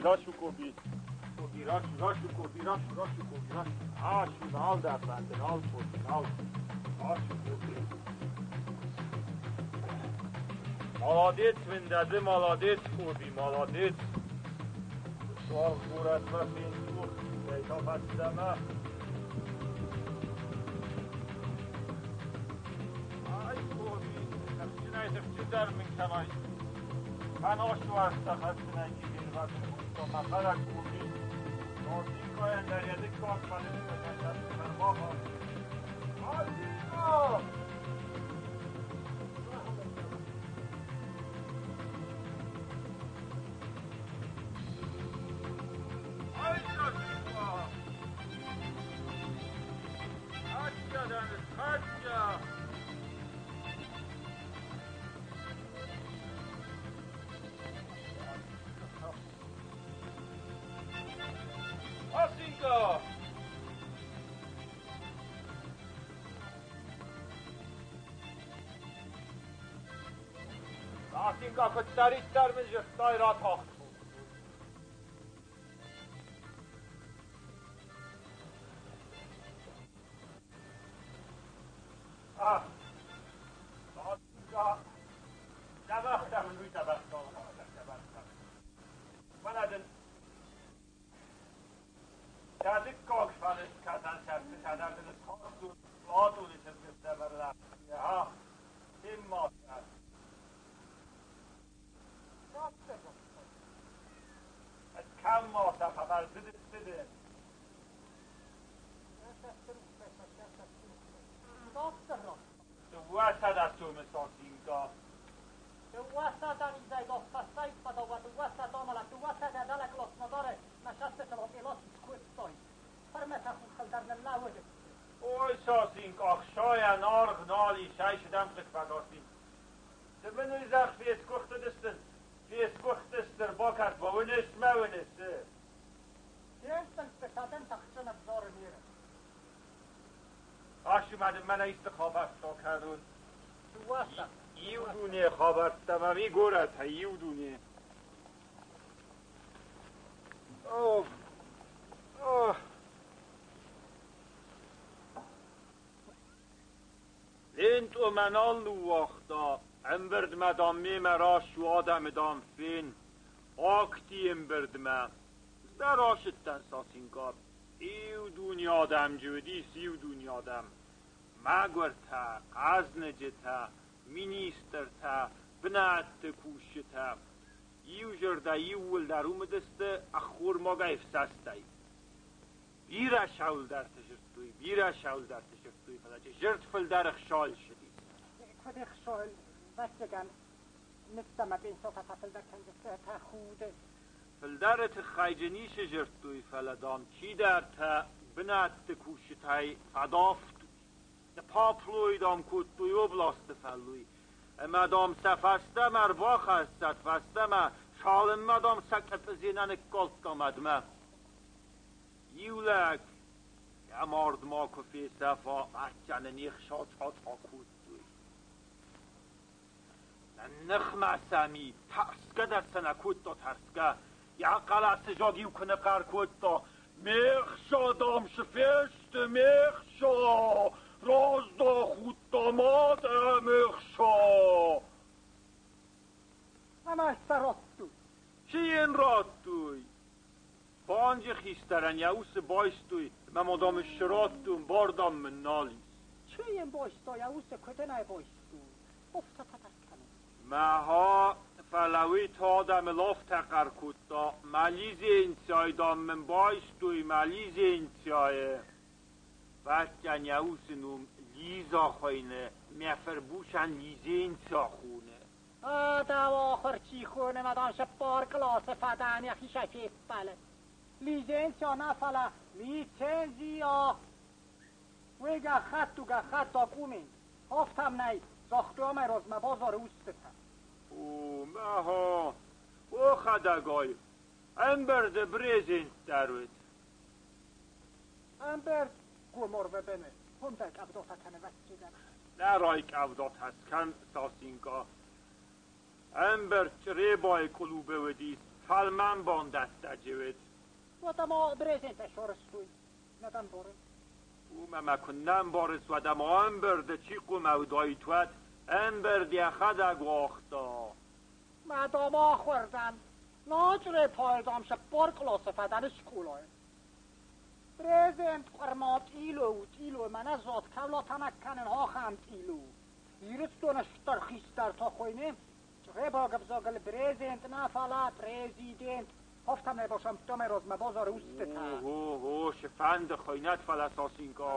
Rashu Kobi. Kobi Rashu Rashu Kobi Rashu Rashu Kobi Rashu. Ashu nal da bende nal Kobi nal. Rashu Kobi. Молодец, Виндаде, молодец, Kobi, молодец. Суал guratma финтур, Beyta Ay Kobi, تخشینای تخشی در من کنای. من آشو هستا خشینای که bir vakit مخرک Kobi. Nosinkojen der yedik korkmadı. Nosinko! Asinka! Asinka kuttarитtar min жырттай ратах. Ah. Asinka. Dabachta min lui dabachta. Manadın. Tadık kok falan katan şarkı kadardınız korktu. Ladul için gösterler. Ya. Imma. Het kan maar dat maar dit is dit. Duasa da Oi sasin ach shoya narg nali shaish dam qitfagasin. De men zag fees kochte disten. Fees kochte ster bakat bawnis mawnis. Ash mad men ist khabar to karun. Iudune khabar tamami gorat iudune. Oh. Oh. Lint o menallu wachta, emberd madam me rashu adam dam fin. Akti emberd ma. Zdarashitten sasinka. Iuduni adam judi siuduni adam. Magurta, qaznejeta, ministerta, bnatte kushita. Iujerda iul darumedeste akhur maga ifsastai. Bira shaul dar tejirtui, bira shaul dar tejirtui, fala jirt fil dar khshal shidi. Fil dar تخیجنی شجرتوی فلدام چی در تا بنات کوشتای فدافت پاپلوی دام کوتوی oblast فلوی مدام سفسته مر باخست فسته ما شالم مدام سکت زینن koltkamadma. Iulak amard ma kofi safa atjan nich shot hot akutui. نخمع سامي تاسكا درسنا كوتو تاسكا يا قلا سجاجي وكنا قار كوتو ميخشا دام شفشت ميخشا رازدا خودتامات ميخشا Чиен раттуй? Банджи хистерен яус бойстуй, мамадам шраттум бардам минналис. Маха фалави тадам лоф тақар кутта мализенцяй дам min бойстуй мализенцяй. Ватян яусинум лиза хойне, мефербушан лизенця хуне. O maha, o khadagay. Ember de brezint darut. Narayk avdot haskan sasinka. Ember rebay kulube vedis. Фӕлмӕн бандӕттӕ джевет. Уӕдӕ ма брезентӕ сарӕзтой, нӕ дӕ ӕмбарын. Уымӕ мӕ куыннӕ ӕмбарыс, уӕдӕ ма ӕмбырды чи хъуамӕ уыдаид уӕд? Ӕмбырд йӕхӕдӕг уагъта. Мӕ дам ахуырдӕн, ноджы пайдам цыппар къласы фӕдӕн скъолайы. Брезент къуырма тъило у, тъило, мӕнӕ зад кӕула тамак кӕнын, ахӕм тъило. Ирыстоны стыр хистӕртӕ хуыйны Чъребаг ӕвзагыл брезент нӕ, фӕлӕ президент. Афтӕмӕй басамдта мӕ размӕ базары устытӕ. О, цы фӕнды хуыйнӕд, фӕлӕ Сосинка,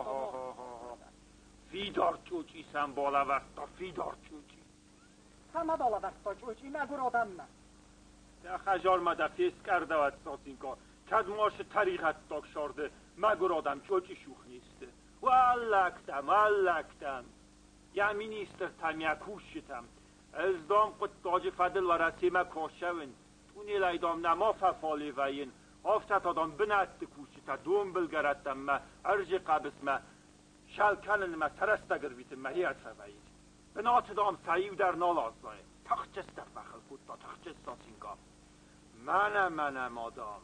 фидар чъучъи сӕм балӕвӕрдта, фидар чъучъи. Цӕмӕ балӕвӕрдта чъучъи мӕгуыр адӕммӕ? Дӕ хӕзармӕ дӕ фескъӕрдӕуӕд, Сосинка, кӕд ма сы тӕригъӕддаг сӕрды мӕгуыр адӕм чъучъи сух не сты. Уӕллӕгтӕм, уӕллӕгтӕм! Йӕ министртӕм, йӕ кусджытӕм. Ӕз, дам, хъуыддаджы фӕдыл Уӕрӕсемӕ куы ацӕуын, тъунелӕй, дам, нӕма фӕфале вӕййын, афтӕ та, дам, бынӕтты кусджытӕ донбылгӕрӕттӕм мӕ ӕрдзы хъӕбысмӕ сӕл кӕнынмӕ сӕ рӕстӕг ӕрвитынмӕ хиад фӕвӕййынц. Бынаты, дам, сӕ иу дӕр нал аззайы. Тыхджыстӕ фӕхыл кодта, тыхджын Сосинка. Мӕнӕ, мӕнӕ ма, дам,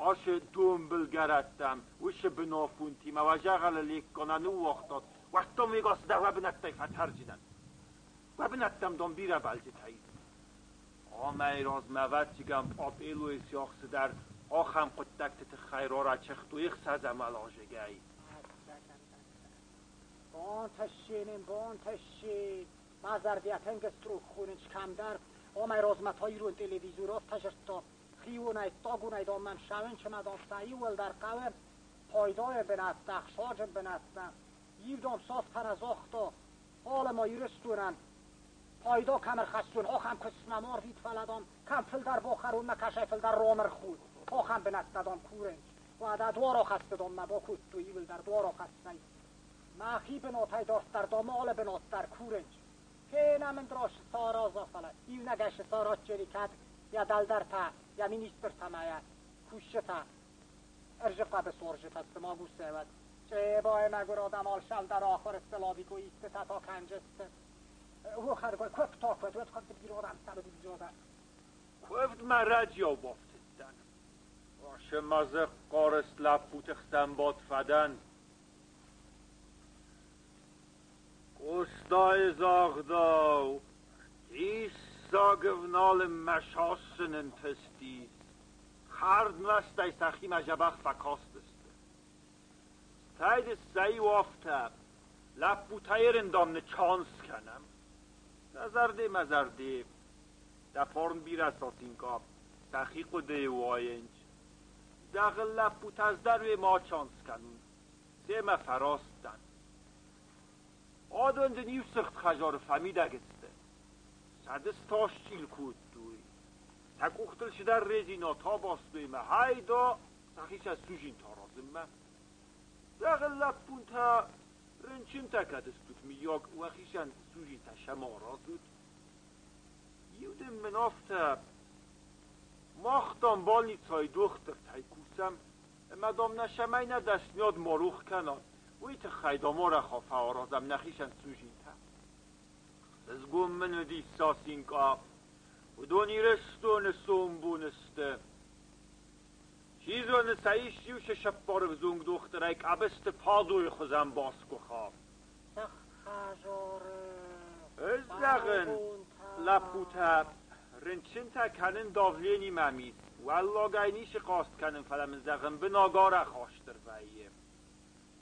ацы донбылгӕрӕттӕм уыцы бынафонтимӕ уӕ дзӕгъӕлы лекка нӕ ныууагътат, уӕдта ме гас дӕр уӕ бынӕттӕй фӕтӕрджынӕн. Уӕ бынӕттӕм, дам, бирӕ бӕлджытӕ ис. Амӕй размӕ, ӕвӕццӕгӕн, Пъапъелойы сиахсы дӕр ахӕм хъуыддӕгты тыххӕй рарӕчыгътой ӕхсӕзӕм уӕлазыгӕй. Бонтӕссин, бонтӕссин, мӕ зӕрдиатӕнгӕс цъух хонынц кӕмдӕр, амӕй размӕ та ирон телевизор афтӕ зыдта, хионӕй, тагонӕй, дам, мӕм сӕвынчымӕ, дам, сӕ иууылдӕр хъӕуы, пайдайы бынӕттӕ, ӕхсаджын бынӕттӕ. Иу, дам, сӕ афтӕ нӕ загъта, алы ма Ирыстонӕн пайда кӕм ӕрхӕссон, ахӕм куыст мӕм арвит, фӕлӕ, дам, кӕм фылдӕр бахӕрон, мӕ кӕсӕй фылдӕр ромырху, ахӕм бынӕттӕ, дам, курынц. Уӕдӕ дуарахӕсты, дам, мӕ бакодтой иууылдӕр дуарахӕстӕй. Мӕхи бынатӕй дарддӕр, дам, алы бынат дӕр курынц. Фенӕм ын дрос сараза, фӕлӕ иунӕгӕсы саразджери кӕд йӕ дӕлдӕртӕ, йӕ министртӕ мӕ йӕ кусджытӕ ӕрзыхъӕды соржытӕ сты магусӕвӕд. Чъебойы мӕгуыр адӕм алшалдӕр ахуыр сты лавико истытӕ та кӕнджысты. Уохӕргой куывта куыд, уӕд куывд бирӕ ӕмцӕры бирӕ. Куывдмӕ радио бафтыдтӕн. Ашы мазы хъарыс лӕппуты хсӕн бад фӕдӕн. Къостайы загъдау, диссаг ӕвналынмӕ сассын ӕнтыстис. Хӕрдмӕстӕй сӕхимӕ дзӕбӕх фӕкастысты. Стӕй дыс сӕ иу афтӕ, лӕппутӕ ерындам нычанс кӕнӕм. Дӕ зӕрде мӕ зӕрде, дӕ фарн бирӕ Сосинка, сӕхи хъуыдыйы уайынц. Зӕгъын лӕппутӕ ӕз дӕр уемӕ ачанс кӕнун, семӕ фӕраст дӕн. Адон дын иу сыгъд хӕдзары фӕмидӕг сты. Сӕ дыс тасчъил кодтой. Сӕ къухтыл цыдӕр резинӕтӕ бастой мӕ хайда сӕхицӕн судзинтӕ аразынмӕ. Зӕгъын лӕппутӕ, рынчынтӕ кӕд стут, мыййаг, уӕхицӕн судзинтӕ сӕм аразут. Иу дын мын афтӕ, мах, дам, больницӕйы дохтыртӕй кусӕм, ӕмӕ, дам, нӕ цӕмӕй нӕ дӕсныйад ма рух кӕна, уый тыххӕй, дам, арӕх фӕаразӕм нӕхицӕн судзинтӕ. Ӕхсызгон мын уыди Сасинкъа. Уыдон Ирыстоны сомбоны сты. Чи зоны, сӕ исчи сӕ сӕппары взонг дохтырӕй Къӕбысты Падойы хуызӕн басгуыха. Цӕххӕзоры Ӕз зӕгъын, лӕппутӕ, рынчынтӕ кӕнын давлени мӕм ис. Уӕллагӕй ницы хъаст кӕнын, фӕлӕ мын зӕгъын бынаг арӕх астыр вӕййы.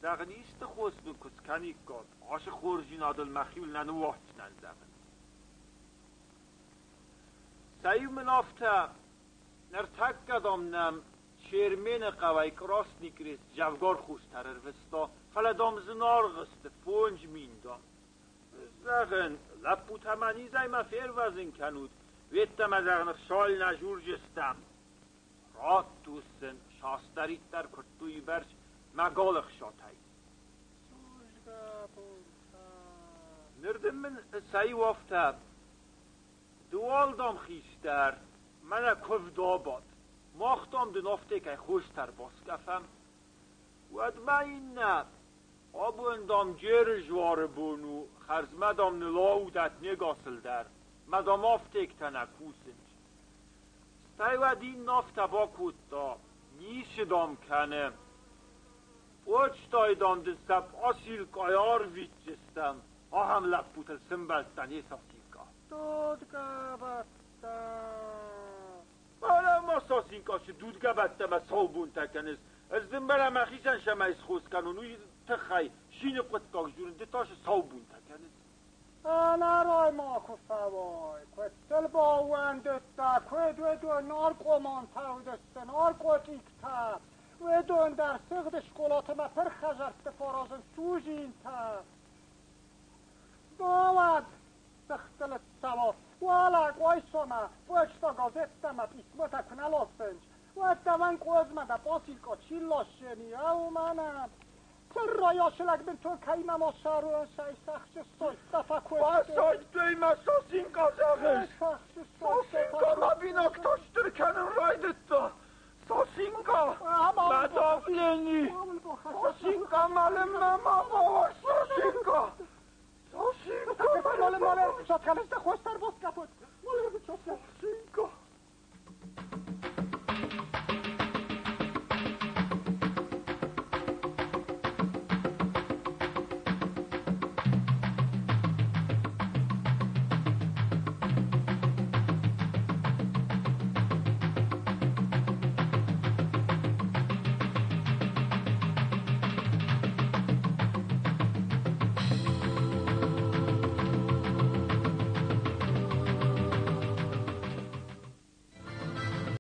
Зӕгъын, исты хос мын куы скӕниккат, ацы хорздзинадыл мӕхиуыл нӕ ныууадздзынӕн, зӕгъын. Сӕ иу мын афтӕ, ныртӕккӕ, дам, нӕм Чермены хъӕуӕй Красный Крест дзӕвгар хостӕ ӕрвыста, фӕлӕ, дам, зынаргъ сты, 5000, дам. Зӕгъын, лӕппутӕ мӕ низӕй ма фервӕзын кӕнут, уеддӕмӕ, зӕгъын, хсаль нӕ журджыстӕм. Раттут сын, сасдӕриддӕр куырдтой бӕрц мӕ галы хсатӕй. Службӕ бонтӕ. Ныр дын мын сӕ иу афтӕ, ды уал, дам, хистӕр, мӕнӕ куывд абад, мах, дам, дын афтекӕй хостӕ рбаскъӕфӕм. Уӕдмӕ иннӕ, абон, дам, Джеры дзуары бон у, хӕрзмӕ, дам, ныл аудӕт не гасыл дӕр, мӕ, дам, афтектӕ нӕ кусынц. Стӕй уӕд иннӕ афтӕ бакодта, ницы, дам, кӕны. Почтайы, дам, дын сӕ пъасилкъайы арвитдзыстӕм. Ахӕм лӕппутыл сымбӕлдтӕн йе Сасинкъа. Дудгӕбӕттӕ. Фӕлӕ ма Сасинкъа цы дудгӕбӕттӕ мӕ сау бонтӕ кӕныс, ӕз дын бӕрӕ мӕхицӕн цӕмӕй схос кӕнон, уый тыххӕй сины хъуыддаг дзурын, ды та цы сау бонтӕ кӕныс. Ӕнӕрай макуы фӕуай, куыд дыл баууӕндыдтӕ, куыд уыдон наркомантӕ уыдысты, наркотиктӕ, уыдон дӕр сыгъд скъолаты мӕ пырх хӕдзӕртты фӕразынц судзинтӕ. Бауад сыгъдтыл цӕуы, уӕлӕ Къуайсамӕ, почта газеттӕ мӕ писмотӕ куы нӕ ласынц, уӕд дӕуӕн къозмӕ дӕ пъасилкъа чи лассени, ау мӕнӕ. Сыррайашы лӕг бынтон кӕимӕ ма ссарон, сӕй сӕхсыстой, фӕкодтой. Фӕсайдтой мӕ Сосинка, зӕгъыс? Сосинка мӕ бинӕгтӕ стыр кӕнын райдыдта. Сосинка, мӕ давлени. Сосинка, мӕлынмӕ ма бауар, Сосинка. Сосинка, Мале, мале, шаткалышта хостар боскапот. Мале, Сосинка.